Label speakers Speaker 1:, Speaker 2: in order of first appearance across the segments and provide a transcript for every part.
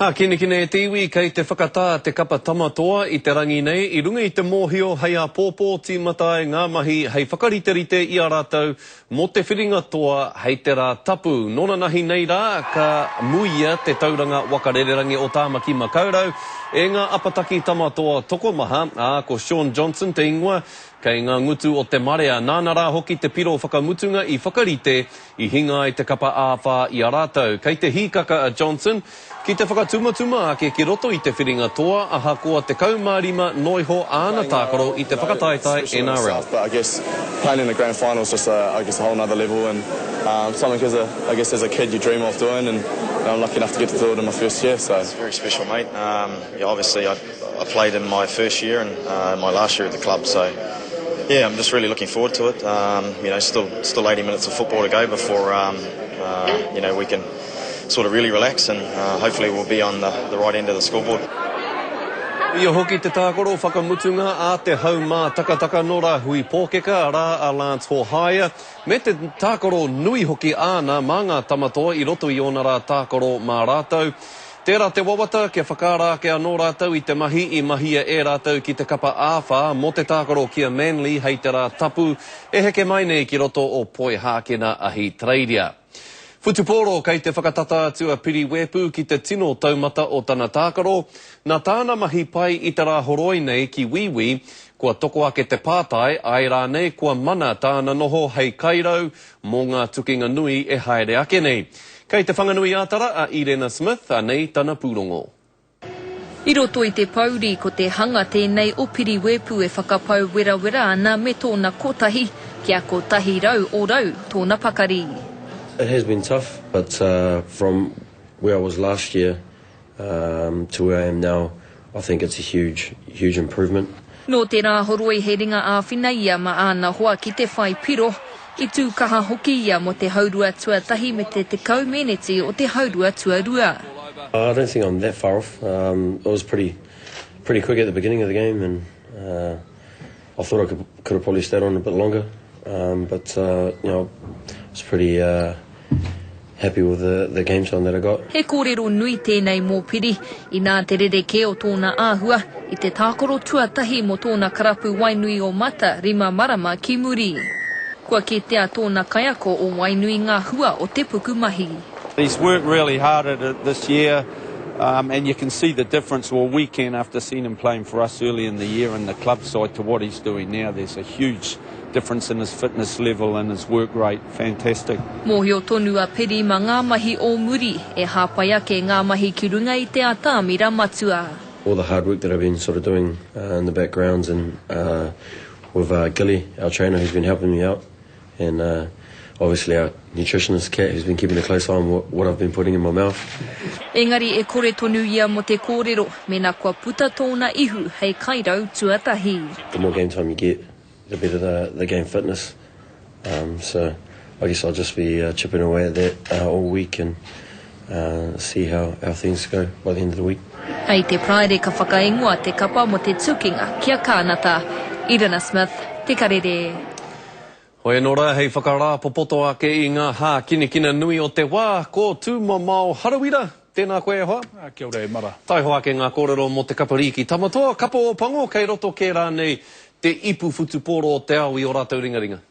Speaker 1: Hākinakina e te iwi, kei te whakatā te kapa Tama Toa i te rangi nei i runga i te mōhio hei āpōpō tīmata ai ngā mahi hei whakariterite i a rātou mō te whiringa toa hei te rā tapu. Nōnanahi nei rā ka muia te tauranga waka rererangi o Tāmaki Makaurau e ngā apataki Tama Toa tokomaha, ā, ko Shaun Johnson te ingoa kei ngā ngutu o te marea. Nāna rā hoki te piro whakamutunga i whakarite I hinga ai te kapa āwhā i a rātou. Kei te hīkaka a Johnson ki te whakatumatuma ake ki roto i te whiringa toa ahakoa 15 noiho āna tākaro i te whakataetae NRL.
Speaker 2: I played in my first year and uh, my last year at the club, so yeah, I'm just really looking forward to it. Um, you know, still still 80 minutes of football to go before um, uh, you know we can sort of really relax and uh, hopefully we'll be on the, the right end of the scoreboard.
Speaker 1: Ia hoki te tākaro whakamutunga a te hau mātakataka nō Rāhui Pōkeka, arā a Lance Hohaia, me te tākaro nui hoki āna mā ngā tamatoa i roto i ōna rā tākaro mā rātou. Tērā te wawata kia whakaara ake anō rātou i te mahi i mahia e rātou ki te kapa āwhā mō te tākaro ki a Manly hei te rā tapu e heke mai nei ki roto o Poihākena Ahitereiria. Whutupōro kei te whakatata atu a Piri Weepu ki te tino taumata o tana tākaro, nā tāna mahi pai i te Rāhoroi nei ki Wīwī, kua toko ake te pātai, āe rānei kua mana tāna noho hei kairau mō ngā tukinga nui e haere ake nei. Kei Te Whanganui-a-Tara a Irena Smith, anei tana pūrongo.
Speaker 3: I roto i te pouri, ko te hanga tēnei o Piriwēpu e whakapau werawera ana me tōna kotahi kia 100 ōrau tōna pakari.
Speaker 4: It has been tough but from where I was last year to where I am now I think it's a huge, huge improvement.
Speaker 3: Nō te Rāhoroi he ringa āwhina ia mā āna hoa ki te whai piro. I tū kaha hoki ia mō te haurua tuatahi me te 10 meneti o te haurua tuarua.
Speaker 4: I don't think I'm that far off. Um, it was pretty, pretty quick at the beginning of the game and uh, I thought I could, could have probably stayed on a bit longer. Um, but, uh, you know, I was pretty uh, happy with the, the game time that I got.
Speaker 3: He kōrero nui tēnei mō Piri, inā te rerekē o tōna āhua i te tākaro tuatahi mō tōna karapu Wainui o Mata rima marama ki muri. Kua kitea tōna kaiako o Wainui ngā hua o te pukumahi.
Speaker 5: He's worked really hard at it this year um, and you can see the difference, well we can after seeing him playing for us early in the year in the club side to what he's doing now. There's a huge difference in his fitness level and his work rate, fantastic.
Speaker 3: Mōhio tonu a Piri mā ngā mahi o muri e hāpai ake ngā mahi ki runga i te atamira matua.
Speaker 4: All the hard work that I've been sort of doing in the backgrounds and with Gilly, our trainer, who's been helping me out and obviously our nutritionist Kat who's been keeping a close eye on what, what I've been putting in my mouth.
Speaker 3: Engari e kore tonu ia mō te kōrero mēnā kua puta tōna ihu hei kairau tuatahi.
Speaker 4: The more game time you get, the better the, the game fitness. Um, so I guess I'll just be uh, chipping away at that uh, all week and uh, see how, how things go by the end of the week.
Speaker 3: Hei te Paraire ka whakaingoa te kapa mo te tukinga ki a Kānata. Irina Smith, Te Karere.
Speaker 1: Hoi anō rā, hei whakarāpopoto ake i ngā hākinakina nui o te wā, ko Tūmamao Harawira. Tēnā koe e hoa.
Speaker 6: Kia ora e mara.
Speaker 1: Taihoa ake ngā kōrero mō te kapa rīki Tamatoa, kapa o Pango, kei roto kē rānei te ipu whutupōro o te ao i ō rātou ringaringa.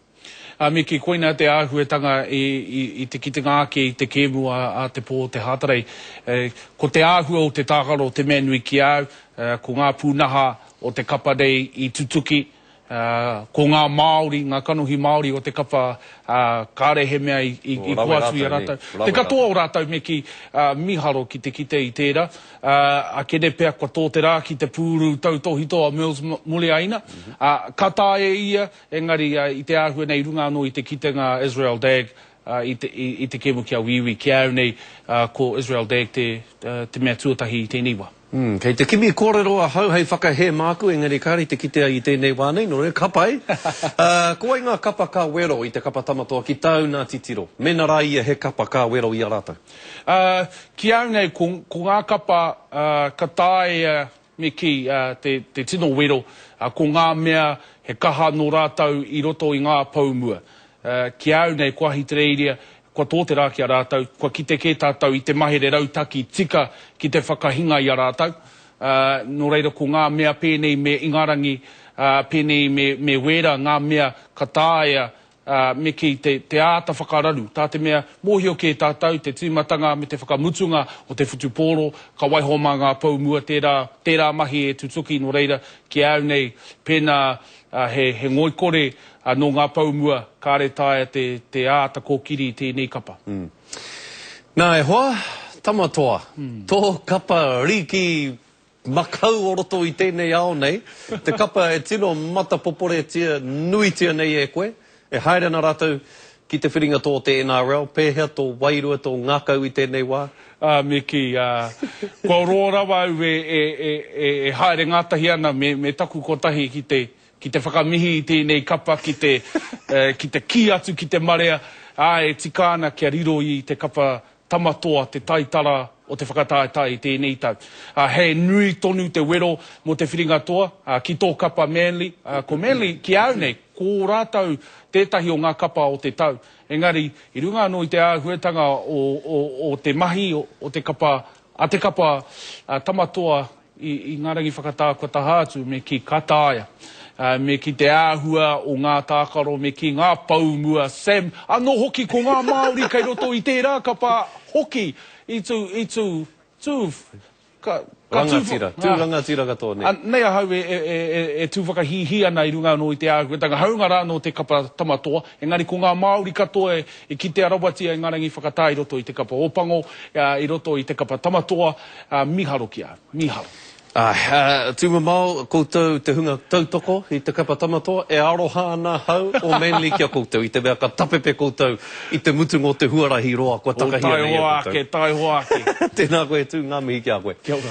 Speaker 6: A Miki, koina te āhuetanga i, i, i te kitenga ake i te kēmu a, a te pō o te Hātarei. E, ko te āhua o te tākaro te mea nui ki a au, e, ko ngā pūnaha o te kapa nei i tutuki, Ā, ko ngā Māori, ngā kanohi Māori o te kapa, ā, kāre he mea i, i, i kō atu i a rātou. Te katoa o rātou me kī, ā, mīharo ki te kite i tērā. Ā, akene pea kua tō te rā ki te pūru tautōhito a Mills Muliaina. Ā, ka taea e ia, engari, ā, i te āhua nei, i runga anō i te kitenga a Israel Dagg, ā, i te, i, i te kēmu ki a Wīwī, ki a au nei, ā, ko Israel Dagg te, te mea tuatahi i tēnei wā.
Speaker 1: Mm, kei te kimi kōrero ahau hei whakahē māku, engari kāre i te kitea i tēnei wā nei, nō reira, ka pai. Uh, ko wai ngā kapa ka wero i te kapa tamatoa ki tāu nā titiro? Mēnā rā ia he kapa ka wero i a rātou?
Speaker 6: Uh, ki au nei, ko, ko ngā kapa uh, ka taea me kī, uh, te, te tino wero, uh, ko ngā mea he kaha nō rātou i roto i ngā pou mua. Uh, ki au nei, ko Ahitereiria, Kua tō te rā ki a rātou, kua kite kē tātou i te mahere rautaki tika ki te whakahinga i a rātou. Ā, nō reira ko ngā mea pēnei me Ingarangi, ā, pēnei me, me Wēra ngā mea ka taea, ā, me kī te, te āta whakararu. Tā te mea, mōhio kē tātou te tīmatanga me te whakamutunga o te whutupōro, ka waiho mā ngā pou mua tērā, tērā mahi e tutuki, nō reira, ki a au nei, pēnā, ā, he, he ngoikore, ā, nō ngā pou mua, kāre taea te, te āta kōkiri i tēnei kapa.
Speaker 1: Nā, e hoa, tama toa, tō kapa rīki makau o roto i tēnei ao nei, te kapa e tino matapoporetia nuitia nei e koe, e haere ana rātou ki te whiringa tō te NRL, pēhea tō wairua, tō ngākau i tēnei wā?
Speaker 6: Ā, me kī, ā, kua roa rawa au e, e, e, e, e haere ngātahi ana me, me taku kotahi ki te, ki te whakamihi i tēnei kapa, ki te, ki te kī atu ki te marea, ā, e tika ana kia riro i te kapa Tama Toa te taitara o te whakataetae i tēnei tau. Ā, he nui tonu te wero mō te whiringa toa, ā, ki tō kapa Manly, ā, ko Manly, ki a au nei, ko rātou tētahi o ngā kapa o te tau. Engari, i runga anō i te āhuatanga o, o, o te mahi o, o te kapa, a te kapa Tama Toa I ngā rangi whakatā kua taha atu, me kī ka taea. Me kī te āhua o ngā tākaro, me kī ngā pou mua, Sam, anō hoki ko ngā Māori kei roto i tērā kapa hoki i tū, i tū, tū, ka, ka tū.
Speaker 1: Rangatira, tū rangatira katoa, nē.
Speaker 6: Nei ahau e, e, e, e tū whakahīhī ana i runga anō i te āhuatanga, hāunga rā nō te kapa Tama Toa, engari ko ngā Māori katoa e, i kitea rawatia i ngā rangi whakatā i roto i te kapa Ōpango, i roto i te kapa Tama Toa, Ā, mīharo ki a au. Mīharo.
Speaker 1: Āe, ā, tūmamao koutou te hunga tautoko i te kapa Tamatoa, e aroha ana ahau o Manly ki a koutou i te mea ka tapepe koutou i te mutunga o te huarahi roa kua takahia nei e koutou.
Speaker 6: Taihoa ake, taihoa ake.
Speaker 1: Tēnā koe e Tū, ngā mihi ki a koe.
Speaker 6: Kia ora.